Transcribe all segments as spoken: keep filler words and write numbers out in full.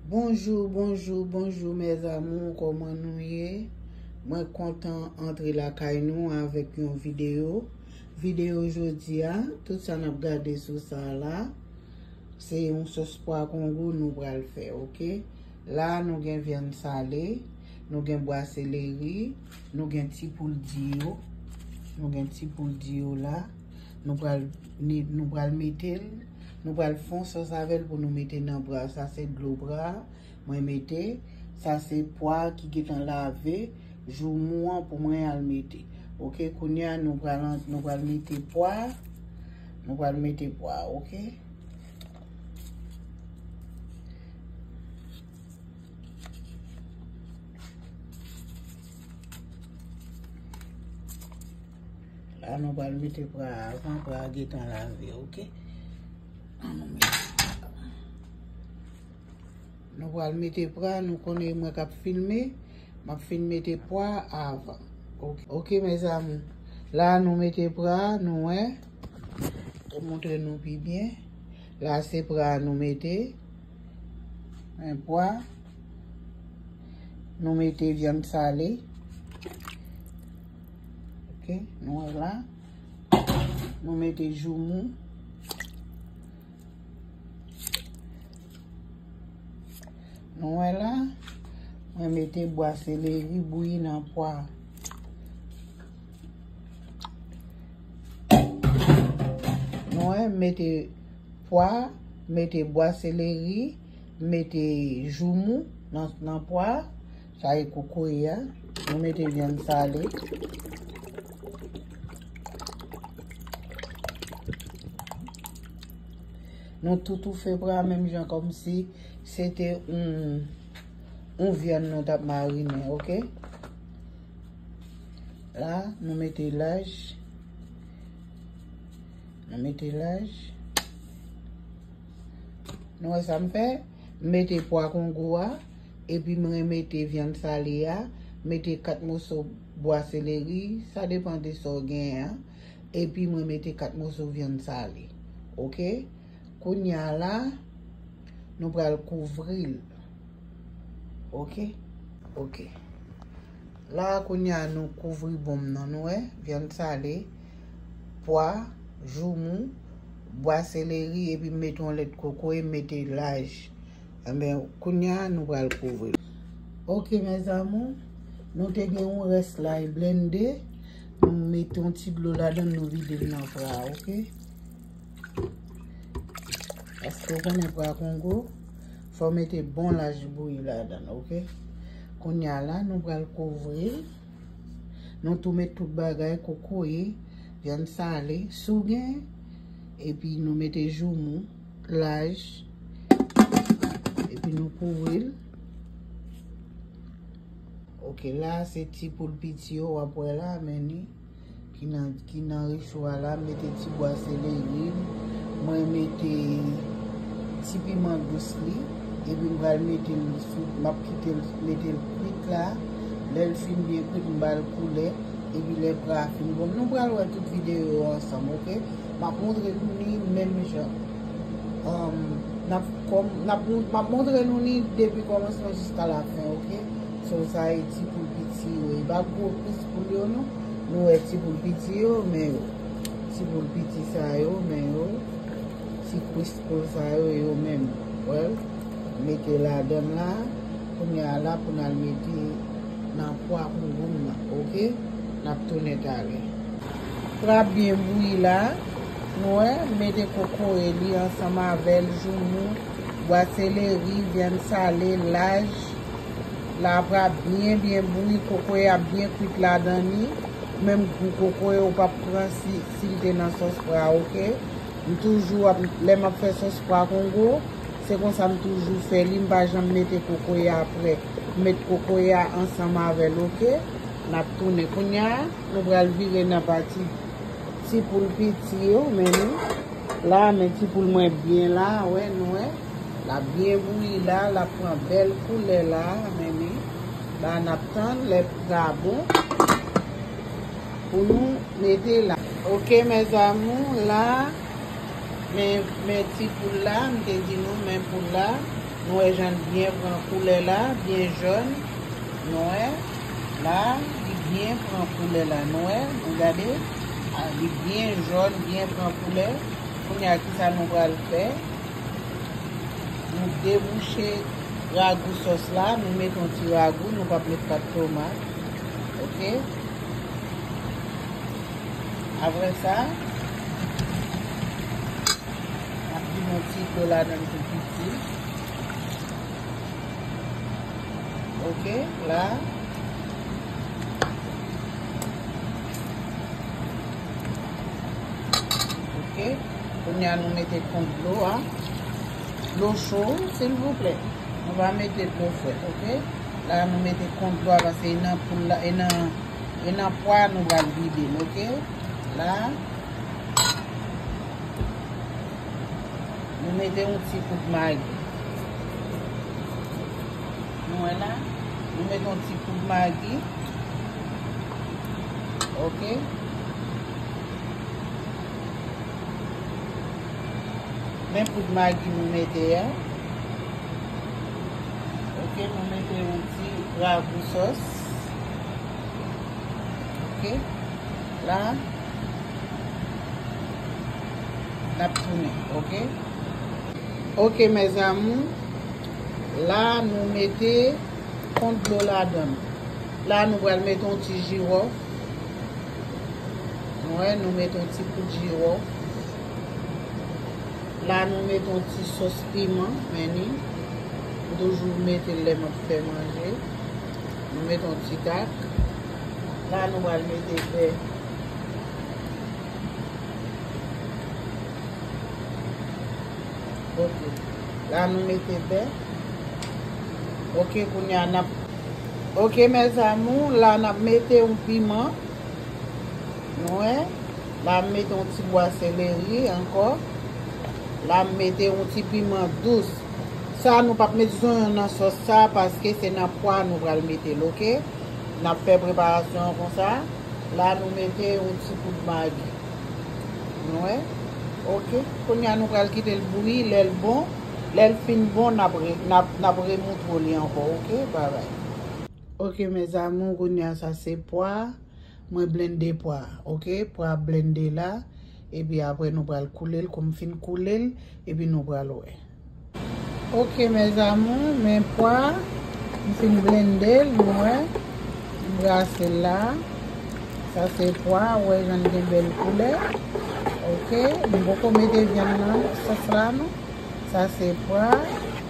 Bonjou, bonjou, bonjou, mes amours, kòman nou ye? Mwen kontan antre lakay nou avèk yon videyo. Videyo jodi a, tout sa n ap gade sou sa la, se yon sòs pwa kongo nou pral fè, oke? La, nou gen vyann sale, nou gen bwa seleri, nou gen ti poul di yo, nou gen ti poul di yo la. Nou pral, ni- nou pral mete l, nou pral fè yon sòs avè l pou nou mete nan bra. Sa se dlo bra, mwen mete. Sa se pwa ki gentan lave, joumou an pou mwen al mete. Oke, kounye a nou pral, an- nou pral mete pwa, nou pral mete pwa, oke? La, nou pral mete pwa a avan, pwa a gentan lave, oke? An nou mete pwa a. Nou pral mete pwa, nou konnen mwen k ap filme, m ap fin mete pwa a avan. Oke, oke, mes amours. La, nou mete pwa a, nou wè. Te montre nou pi byen. La, se pwa a nou mete. Men pwa. Nou mete vyann sale. Oke, nou wè la. Nou mete joumou. Nou wè la, mwen mete bwa seleri bouyi nan pwa. Nou wè, mete pwa, mete bwa seleri, mete joumou nan, nan pwa. Sa e kokoye a. Nou mete vyann sale. Nou tou toufe pwa menm jan kòmsi se te yon, yon vyann nou t ap marinen, oke? La, nou mete laj. Nou mete laj. Nou wè sa m fè? M mete pwa kongo a, epi m remete vyann sale a, mete kat moso bwa seleri, sa depann de sa w genyen an, epi m remete kat moso vyann sale. Oke? Kounye a la, nou pral kouvri l. Oke? Oke. La, kounye a, nou kouvri bonm nan, nou wè, vyann sale, pwa, joumou, bwa seleri, epi m mete yon lèt kokoye, m mete laj. Enben, kounye a, nou pral kouvri l. Oke, mes amours, nou te gen yon rès lay blende, nou mete yon ti dlo ladan l, nou vide l nan pwa a, oke? Paske w konnen pwa kongo, fò w mete bon laj bouyi ladan l, oke? Kounye a la, nou pral kouvri l. Nou tou met tout bagay, kokoye, vyann sale, si w gen, epi nou mete joumou, laj, epi nou kouvri l. Oke, la se ti poul piti yo w ap wè la, men ni. Ki nan, ki nan recho a la, m mete ti bwa seleri, mwen mete ti piman dous li, epi m pral mete l sou, m ap kite l, mete l kwit la. Lè l fin byen kwit, m ba l koulè, epi lè pwa a fin bon, nou pral wè tout videyo yo ansanm, oke? M ap montre nou li menm jan. Um, n ap kòm, n ap, m ap montre nou li depi kòmansman jiska lafen, oke? So, sa e ti poul piti yo. E pa gwo kwis poul yo, non. Nou wè ti poul piti yo, men yo. Ti poul piti sa yo, men yo. Ti kwis poul sa yo, yo menm. Well, mete ladan l la. Kounye a la, pou n al mete nan pwa pou moun nan, oke? N ap tounen talè. Pwa byen bouyi la, nou wè, mete kokoye li ansanm avè l, joumou, bwa seleri, vyann sale, laj. La pwa byen, byen bouyi, kokoye a byen kwit ladan li. Menm gou kokoye ou p ap pran si, si l te nan sòs pwa, oke? M toujou ap, lè m ap fè sòs pwa kongo, se konsa m toujou fè li, m pa janm mete kokoye a aprè. M met kokoye a ansanm avè l, oke? N ap tounen. Kounye a, nou pral vire nan pati ti poul piti yo, men nou. La, men ti poul mwen byen la, wè, nou wè. L ap byen bouyi la, l ap pran bèl koulè la, men ni. La, n ap tann lè pwa bon pou nou mete la. Oke, mes amours, la, men, men ti poul la, m te di nou, men poul la. Nou wè jan l byen pran koulè la, byen jòn. Nou wè, la, li byen pran koulè la. Nou wè, nou gade, a, li byen jòn, byen pran koulè. Kounye a, kisa nou pral fè? Nou debouche ragou sòs la, nou mete yon ti ragou, nou p ap met pat tomat. Oke? Apre sa, n ap vide yon ti dlo ladan l tou piti. Oke, la. Oke, kounye a nou mete kont dlo a. Dlo cho, silvouplè. Nou pa mete dlo frèt, oke? La nou mete kont dlo a paske e nan poul la, e nan, e nan pwa nou pral vide l, oke? La. Nou mete yon ti kout magi. Nou wè la? Nou mete yon ti kout magi. Oke. Men poud magi nou mete a. Oke, nou mete yon ti ragou sòs. Oke. La, n ap tounen, oke? Oke, mes amours, la nou mete kont dlo ladan l. La nou pral mete yon ti jiwòf. Wè, nou mete yon ti poud jiwòf. La nou mete yon ti sòs piman, men ni. M toujou mete l lè m ap fè manje. Nou mete yon ti tak. La nou pral mete bè. Oke. La nou mete bè. Oke, kounye a n ap, oke, mes amours, la n ap mete yon piman. Nou wè? La m mete yon ti bwa seleri ankò. La m mete yon ti piman dous. Sa nou p ap met zonyon nan sòs sa paske se nan pwa nou pral mete l, oke? N ap fè preparasyon an konsa. La nou mete yon ti poud magi. Nou wè? Oke. Kounye a nou pral kite l bouyi. Lè l bon, lè l fin bon, n ap re-, n ap, n ap remoutre w li ankò, oke? Babay. Oke, mes amours, kounye a sa se pwa. Mwen blende pwa, oke? Pwa blende la. Epi apre nou pral koule l, kou m fin koule l, epi nou pral wè. Oke, mes amours, men pwa, m fin blende l, nou wè. M brase l la. Sa se pwa, ou wè jan l gen bèl koulè. Oke, m poko mete vyann nan sòs la non. Sa se pwa,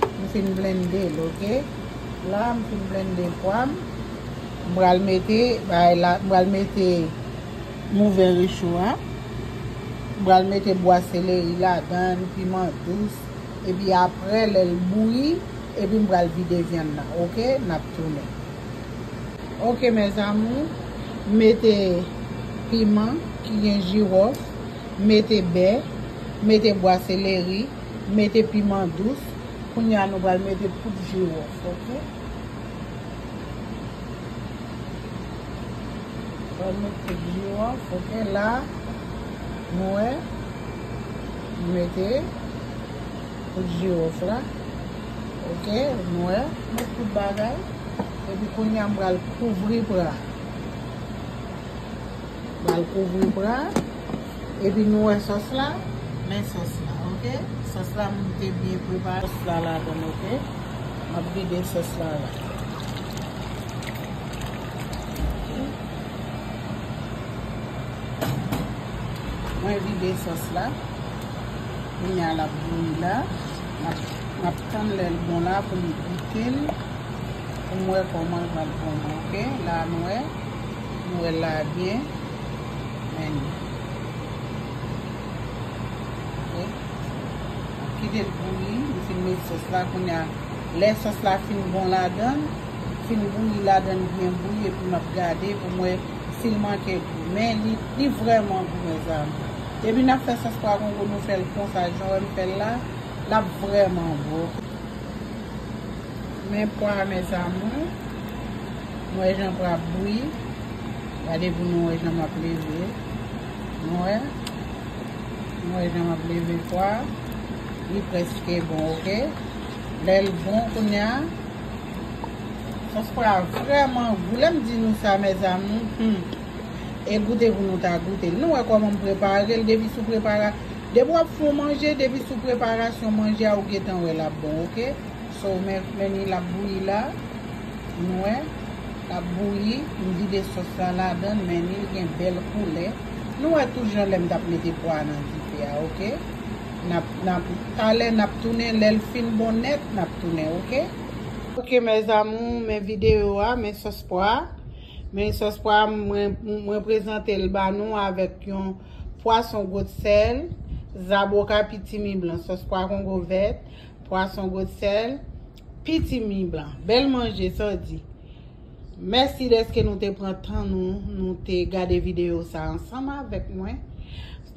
m fin blende l, oke? La, m fin blende pwa m. M pral mete, bay la, m pral mete m ouvè recho a. M pral mete bwa seleri ladan l, piman dous. Epi apre, lè l bouyi, epi m pral vide vyann nan, oke? N ap tounen. Oke, mes amours, mete piman ki gen jiwòf, mete bè, mete bwa seleri, mete piman dous. Kounye a nou pral mete poud jiwòf, oke? Pral mete poud jiwòf, oke, la, nou wè, nou mete poud jiwòf la. Oke, nou wè, met tout bagay. Epi kounye a m pral kouvri pwa. M pral kouvri pwa. Epi nou wè sòs la. Men sòs la, oke? Sòs la m te byen prepare sòs la ladan l, oke? M ap vide sòs la la. Oke. Mwen vide sòs la. Kounye a l ap bouyi la. M ap, m ap tann lè l bon la pou m goute l. Pou m wè kòman l pral bon, oke? La nou wè. Nou wè l la byen. Men. Oke? M ap kite l bouyi. M fin met sòs la. Kounye a, lè sòs la fin bon ladan l, fin bouyi ladan l byen bouyi, epi m ap gade pou m wè si l manke gou. Men li, li vrèman gou, mezanmi. Depi n ap fè sòs pwa kongo, nou fè l konsa, jan w wè m fè l la, l ap vrèman bon. Men pwa, mezanmi. Nou wè jan pwa ap bouyi. Gade pou nou wè jan m ap leve. Nou wè? Nou wè jan m ap leve pwa. Li prèske bon, oke? Lè l bon kounye a, sòs pwa vrèman gou. Lè m di nou sa, mezanmi, hmm, e goute pou nou ta goute l. Nou wè kòman m prepare l, depi sou prepara-, depi w ap fè yon manje, depi sou preparasyon manje a, ou gentan wè l ap bon, oke? So, men, men ni l ap bouyi la. Nou wè, l ap bouyi, m vide sòs la ladan, men ni l gen bèl koulè. Nou wè tout jan lè m t ap mete pwa nan dife a, oke? N ap, n ap, talè n ap tounen, lè l fin bon nèt, n ap tounen, oke? Oke, mes amours, men videyo a, men sòs pwa. Men sòs pwa, mwen, mwen prezante l ba nou avèk yon pwason gwo sèl, zaboka pitimi blan, sòs pwa kongo vèt, pwason gwo sèl, pitimi blan. Bèl manje, sa w di. Mèsi dèske nou te pran tan nou, nou te gade videyo sa ansanm avèk mwen.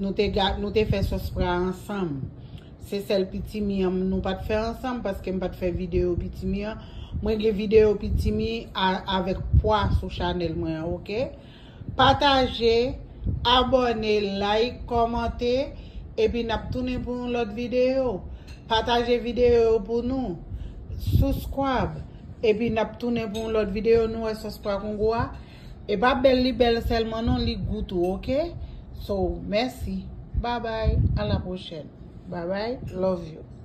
Nou te ga-, nou te fè sòs pwa ansanm. Se sèl pitimi an, nou pa t fè ansanm paske m pa t fè videyo pitimi an. Mwen gen videyo pitimi a, avèk pwa sou chanèl mwen an, oke? Pataje, abòne, like, kòmante, epi n ap tounen pou yon lòt videyo. Pataje videyo yo pou nou. Subscribe. Epi n ap tounen pou yon lòt videyo. Nou wè sòs pwa kongo a. E pa bèl, li bèl sèlman non, li gou tou, oke? So, mèsi. Bye bye. A la pwochèn. Bye bye. Love you.